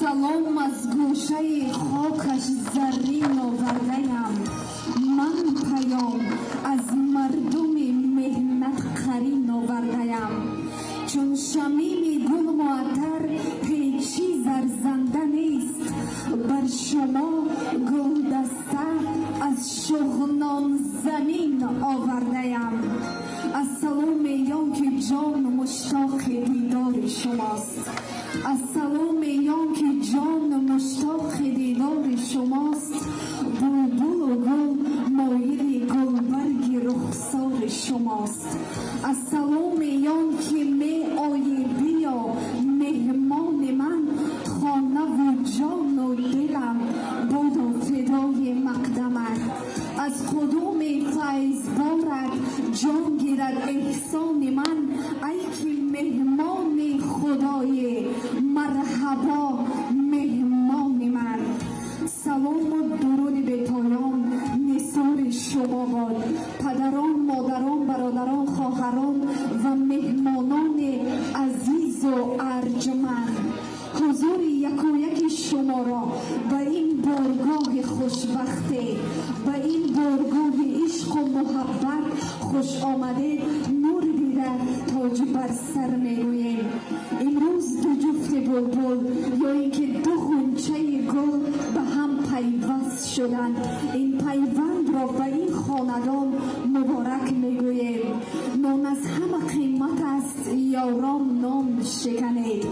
Салом аз гӯшаи хокаш заррин овардаям. Ман паём аз мардуми меҳнат қарин овардаям. Чун шамими гул муаттар ҳеҷ чиз арзанда нест. Бар шумо гулдаста аз Шуғнон замин овардаям. Аз саломе он ки ҷон муштоқи дидори шумост. Аз саломе он ки ҷон муштоқи дидори шумост. Булбулу гул моили гулбарги рухсори шумост. Аз саломе он ки меоӣ, биё, меҳмони ман, хонаву ҷону дилам буду фидои мақдамат. Аз қудуми файзборат ҷон гирад эҳсони ман. Ай ки меҳмони худоӣ, марҳабо, меҳмони ман. Салому дуруди бепоён нисори шумо бод, падарон, модарон, бародарон, хоҳарон ва меҳмонони азизу арҷманд. Ҳузури якояки шуморо ба ин боргоҳи хушбахтӣ, ба ин боргоҳи ишқу муҳаббат хуш омадед, нури дида, тоҷ бар сар мегӯем. Имрӯз ду ҷуфти булбул ё ин ки ду ғунчаи гул ба ҳам пайваст шуданд. Ин пайвандро ба ин хонадон муборак мегӯем. Нон аз ҳама қимат аст, ёрон, нон шиканед.